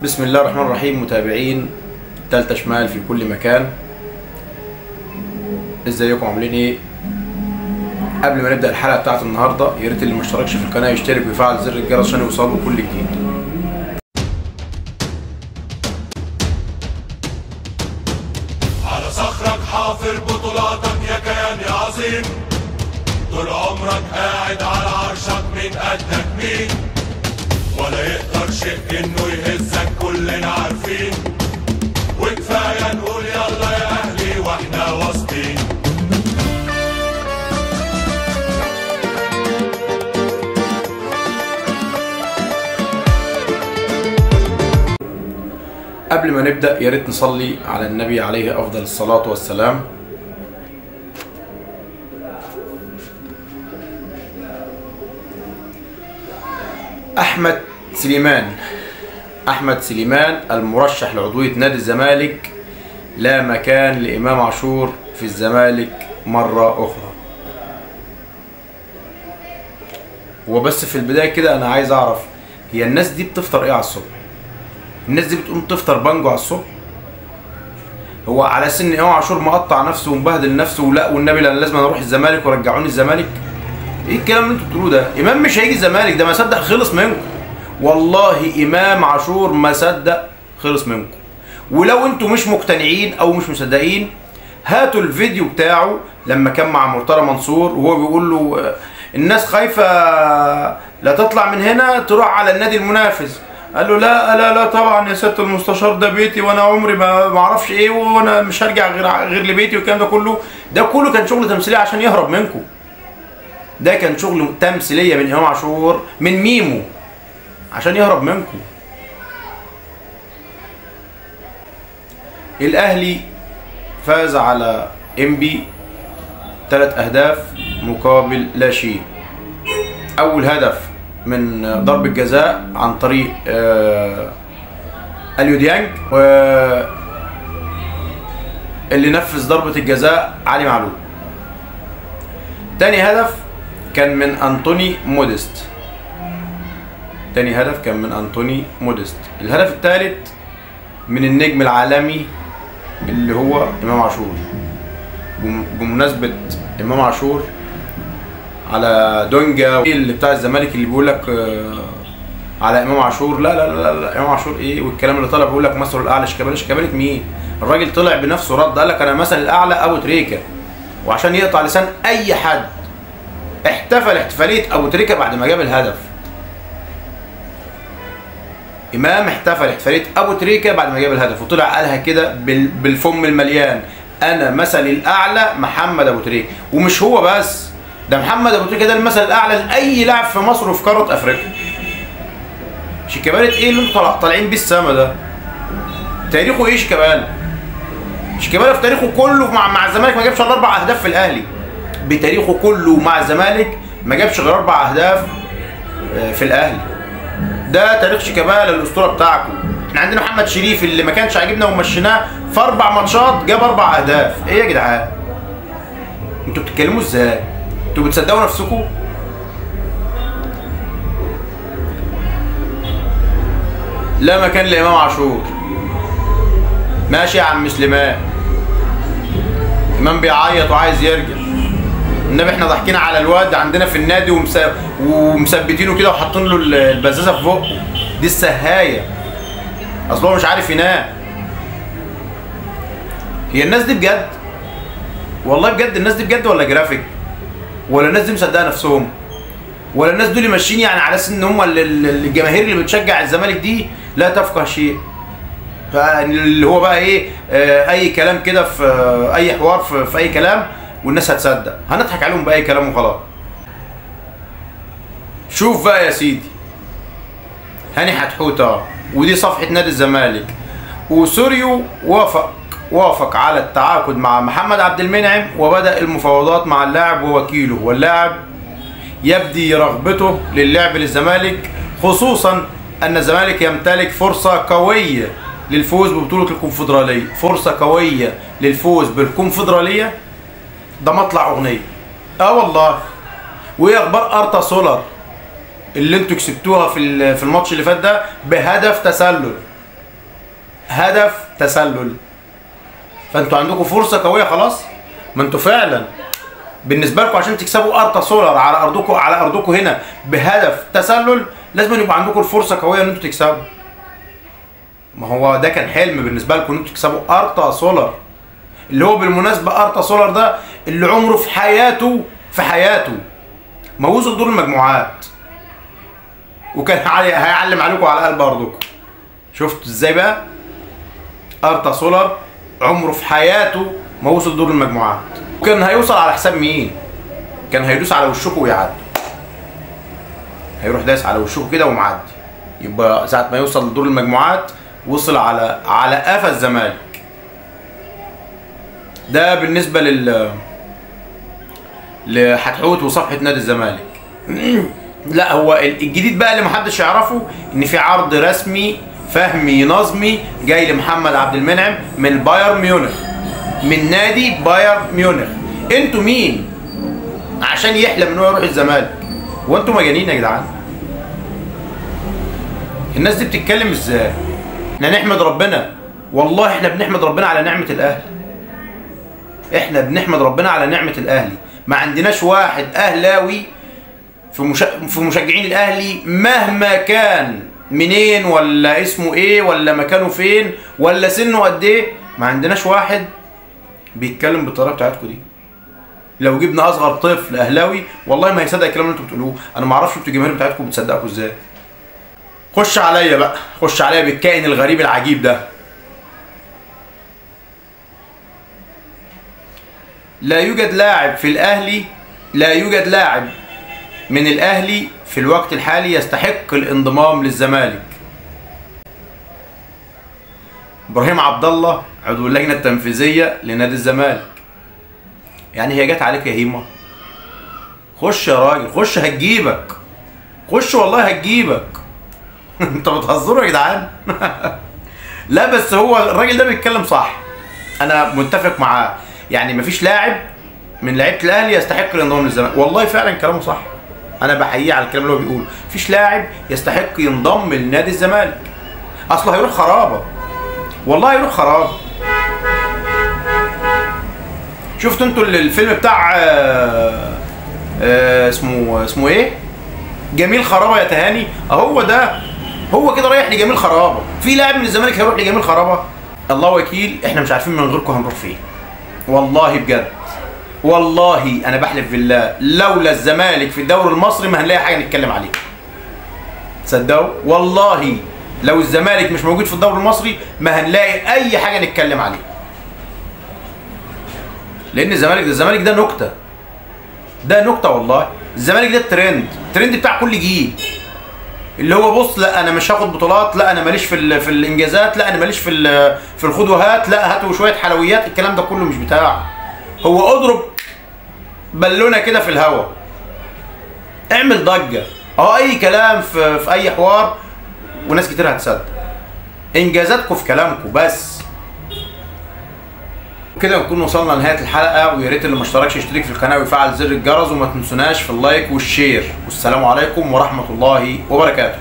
بسم الله الرحمن الرحيم. متابعين تالتة شمال في كل مكان، ازيكم عاملين ايه؟ قبل ما نبدا الحلقة بتاعت النهارده يا ريت اللي ما اشتركش في القناة يشترك ويفعل زر الجرس عشان يوصله كل جديد. على صخرك حافر بطولاتك يا كيان يا عظيم، طول عمرك قاعد على عرشك من قدك مين، ولا يقدر شيء انه يهزك كلنا عارفين، وكفاية نقول يلا يا اهلي واحنا واثقين. قبل ما نبدا يا ريت نصلي على النبي عليه افضل الصلاة والسلام. احمد سليمان، احمد سليمان المرشح لعضويه نادي الزمالك، لا مكان لامام عاشور في الزمالك مرة اخرى. وبس في البداية كده انا عايز اعرف، هي الناس دي بتفطر ايه على الصبح؟ الناس دي بتقوم تفطر بانجو على الصبح؟ هو على سن امام عاشور مقطع نفسه ومبهدل نفسه، ولا والنبي لا لازم اروح الزمالك ورجعوني الزمالك؟ ايه الكلام اللي انتوا بتقولوه ده؟ امام مش هيجي الزمالك، ده ما صدق خلص منكم. والله امام عاشور ما صدق خلص منكم. ولو انتوا مش مقتنعين او مش مصدقين هاتوا الفيديو بتاعه لما كان مع مرتضى منصور وهو بيقول له الناس خايفة لا تطلع من هنا تروح على النادي المنافس. قال له لا لا لا طبعا يا سيادة المستشار، ده بيتي وانا عمري ما اعرفش ايه، وانا مش هرجع غير لبيتي والكلام ده كله. ده كله كان شغل تمثيلية عشان يهرب منكم. ده كان شغل تمثيلية من امام عاشور، من ميمو، عشان يهرب منكم. الاهلي فاز على انبي 3 اهداف مقابل لا شيء. اول هدف من ضربة جزاء عن طريق اليو ديانج، اللي نفذ ضربة الجزاء علي معلول. تاني هدف كان من أنطوني موديست. تاني هدف كان من أنطوني موديست. الهدف الثالث من النجم العالمي اللي هو إمام عاشور. بمناسبة إمام عاشور على دونجا اللي بتاع الزمالك اللي بيقول لك على امام عاشور، لا لا لا لا امام عاشور ايه والكلام اللي طالع بيقول لك مثله الاعلى شيكابالا. شيكابالا مين؟ الراجل طلع بنفسه رد قال لك انا مثل الاعلى ابو تريكه، وعشان يقطع لسان اي حد احتفل احتفالية ابو تريكه بعد ما جاب الهدف. امام احتفل احتفالية ابو تريكه بعد ما جاب الهدف وطلع قالها كده بالفم المليان، انا مثلي الاعلى محمد ابو تريكه. ومش هو بس، ده محمد ابو تريكه ده المثل الاعلى لاي لاعب في مصر وفي قارة افريقيا. شيكابالا ايه اللي انتوا طالعين بيه السما ده؟ تاريخه ايه شيكابالا؟ شيكابالا في تاريخه كله مع الزمالك ما جابش الا 4 اهداف في الاهلي. بتاريخه كله مع الزمالك ما جابش غير 4 اهداف في الاهلي. ده تاريخ شيكابالا الاسطورة بتاعكم. احنا عندنا محمد شريف اللي ما كانش عاجبنا ومشيناه في 4 ماتشات جاب 4 اهداف. ايه يا جدعان؟ انتوا بتتكلموا ازاي؟ انتوا بتصدقوا نفسكم؟ لا مكان لامام عاشور. ماشي يا عم سليمان، امام بيعيط وعايز يرجع. النبي احنا ضاحكين على الواد عندنا في النادي ومثبتينه كده وحاطين له البزازه في بقه دي السهايه، اصل هو مش عارف ينام. هي الناس دي بجد؟ والله بجد الناس دي بجد ولا جرافيك؟ ولا الناس دي مصدقه نفسهم؟ ولا الناس دول ماشيين يعني على اساس ان هم الجماهير اللي بتشجع الزمالك دي لا تفقه شيء؟ فاللي هو بقى ايه، اي كلام كده في اي حوار في اي كلام والناس هتصدق، هنضحك عليهم باي كلام وخلاص. شوف بقى يا سيدي، هاني حتحوته، ودي صفحة نادي الزمالك، وسوريو وافق على التعاقد مع محمد عبد المنعم وبدأ المفاوضات مع اللاعب ووكيله، واللاعب يبدي رغبته للعب للزمالك، خصوصا أن الزمالك يمتلك فرصة قوية للفوز ببطولة الكونفدرالية. فرصة قوية للفوز بالكونفدرالية، ده مطلع أغنية. والله. وإيه أخبار أرتا سولار اللي انتوا كسبتوها في الماتش اللي فات ده بهدف تسلل؟ هدف تسلل. فانتوا عندكم فرصة قوية خلاص. ما انتوا فعلا بالنسبة لكم عشان تكسبوا ارتا سولار على ارضكم، على ارضكم هنا بهدف تسلل، لازم يبقى عندكم الفرصة قوية ان انتوا تكسبوا. ما هو ده كان حلم بالنسبة لكم ان انتوا تكسبوا ارتا سولار، اللي هو بالمناسبة ارتا سولار ده اللي عمره في حياته، في حياته ما وصل دور المجموعات، وكان هيعلم عليكم على قلب ارضكم. شفتوا ازاي بقى؟ ارتا سولار عمره في حياته ما وصل دور المجموعات، وكان هيوصل على حساب مين؟ كان هيدوس على وشكم ويعدي، هيروح دايس على وشكم كده ومعدي. يبقى ساعة ما يوصل لدور المجموعات وصل على قفا الزمالك. ده بالنسبة لحتحوت وصفحة نادي الزمالك. لا هو الجديد بقى اللي محدش يعرفه ان في عرض رسمي فهمي نظمي جاي لمحمد عبد المنعم من بايرن ميونخ، من نادي بايرن ميونخ. انتوا مين عشان يحلم ان هو يروح الزمالك؟ وانتوا مجانين يا جدعان؟ الناس دي بتتكلم ازاي؟ احنا نحمد ربنا، والله احنا بنحمد ربنا على نعمة الاهلي. احنا بنحمد ربنا على نعمة الاهلي. ما عندناش واحد اهلاوي في مشجعين الاهلي مهما كان منين ولا اسمه ايه ولا مكانه فين ولا سنة قد ايه، ما عندناش واحد بيتكلم بالطريقة بتاعتكم دي. لو جبنا اصغر طفل اهلاوي والله ما هيصدق الكلام اللي انتوا بتقولوه. انا ما اعرفش انتوا الجماهير بتاعتكم بتصدقكم ازاي. خش عليا بقى، خش عليا بالكائن الغريب العجيب ده. لا يوجد لاعب في الاهلي، لا يوجد لاعب من الاهلي في الوقت الحالي يستحق الانضمام للزمالك. ابراهيم عبد الله عضو اللجنة التنفيذية لنادي الزمالك. يعني هي جت عليك يا هيما؟ خش يا راجل، خش هتجيبك، خش والله هتجيبك. انت بتهزروا يا جدعان؟ لا بس هو الراجل ده بيتكلم صح، انا متفق معاه. يعني مفيش لاعب من لعيبة الاهلي يستحق الانضمام للزمالك، والله فعلا كلامه صح، انا بحييه على الكلام اللي هو بيقوله. مفيش لاعب يستحق ينضم لنادي الزمالك، اصله هيروح خرابه، والله هيروح خرابه. شفتوا انتوا الفيلم بتاع اسمه ايه؟ جميل خرابه يا تهاني، اهو ده، هو كده رايح لجميل خرابه. في لاعب من الزمالك هيروح لجميل خرابه؟ الله وكيل احنا مش عارفين من غيركم هنروح فين، والله بجد، والله انا بحلف بالله لولا الزمالك في الدوري المصري ما هنلاقي حاجة نتكلم عليها. تصدقوا والله لو الزمالك مش موجود في الدوري المصري ما هنلاقي اي حاجة نتكلم عليها، لان الزمالك ده، الزمالك ده نكتة، ده نكتة والله. الزمالك ده الترند، الترند بتاع كل جيل، اللي هو بص لا انا مش هاخد بطولات، لا انا ماليش في الانجازات، لا انا ماليش في الخد وهات، لا هاتوا شوية حلويات، الكلام ده كله مش بتاعه. هو اضرب بالونه كده في الهوا، اعمل ضجه، اهو اي كلام في اي حوار وناس كتير هتصدق. انجازاتكم في كلامكم بس. كده نكون وصلنا لنهاية الحلقة، ويا ريت اللي ما اشتركش يشترك في القناة ويفعل زر الجرس، وما تنسوناش في ال like وال share. والسلام عليكم ورحمة الله وبركاته.